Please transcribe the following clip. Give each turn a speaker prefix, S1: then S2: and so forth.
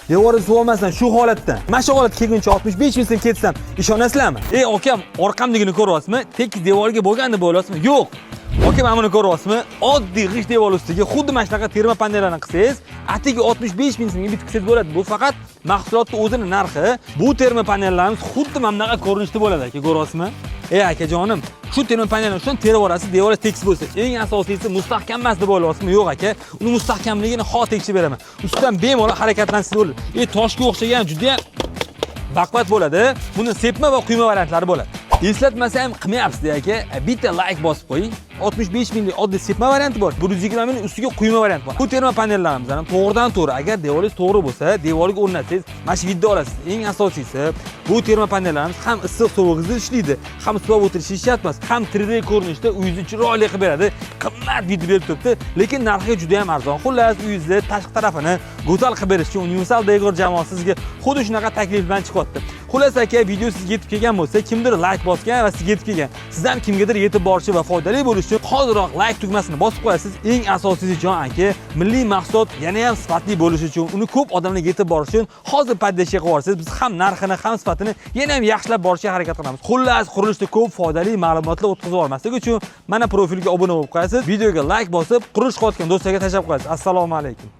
S1: Devorni suv olmasdan shu holatda, mana shu holatga kelguncha 65 ming so'm ketsam, ishonasizlarmi? Ey akam, orqamdagini ko'ryapsizmi? Tekis devorga bo'lgan deb o'ylayapsizmi? Yo'q. Aka, mana buni ko'ryapsizmi? Oddiy g'isht devor ustiga xuddi mana shunaqa termopanellarni qilsangiz, atigi 65 ming so'mga bitkizsangiz bo'ladi. Bu faqat mahsulotni o'zini narxi. Bu termopanellarimiz xuddi mana bunaqa ko'rinishda bo'ladi, aka, ko'ryapsizmi? Ey akajonim, shu termopanelni ustidan terib yuborasiz, devor tekis bo'lsa. Eng asosiysi, mustahkam emas deb o'ylayapsizmi? Yo'q aka, uni mustahkamligini hozir tekshirib beraman. Ustidan bemalol harakatlansangiz bo'ladi. Ey, toshga o'xshagan juda ham baquvvat bo'ladi. Buni sepma va quyma variantlari bo'ladi. Eslatmasa ham qilmayapsiz aka. Bitta layk bosib qo'ying. 65 minglik oddiy sepma varianti bor. 120 ming ustiga quyma variant bor. Bu termopanellarimiz ham to'g'ridan to'g'ri, agar devoringiz to'g'ri bo'lsa, devorga o'rnatsangiz, mana shu video olasiz. Eng asosiysi, bu termopanellarimiz ham issiq sovuqda ishlaydi, ham suvab o'tirishi shart emas, ham 3D ko'rinishda uyingizni chiroyli qilib beradi. Qimmat video berib turibdi, lekin narxi juda ham arzon. Xullas, uyingizni tashqi tarafini go'zal qilib berish uchun Universal Decor jamoasi sizga xuddi shunaqa taklif bilan chiqyapti. Xullas aka, video sizga yetib kelgan bo'lsa, kimdir layk bosgan va sizga yetib kelgan. Siz ham kimgadir yetib borishi va foydali bo'lishi uchun hoziroq layk tugmasini bosib qo'yasiz. Eng asosiysi, jon aka, milliy mahsulot yana ham sifatli bo'lishi uchun, uni ko'p odamlarga yetib borishi uchun hozir поддержка qilib yuborsangiz, biz ham narxini, ham sifatini yana ham yaxshilab borishga harakat qilamiz. Xullas, qurilishda ko'p foydali ma'lumotlar o'tkazib yubormaslik uchun mana profilga obuna bo'lib qo'yasiz, videoga layk bosib, qurilish qilayotgan do'stlarga tashlab qo'yasiz. Assalomu alaykum.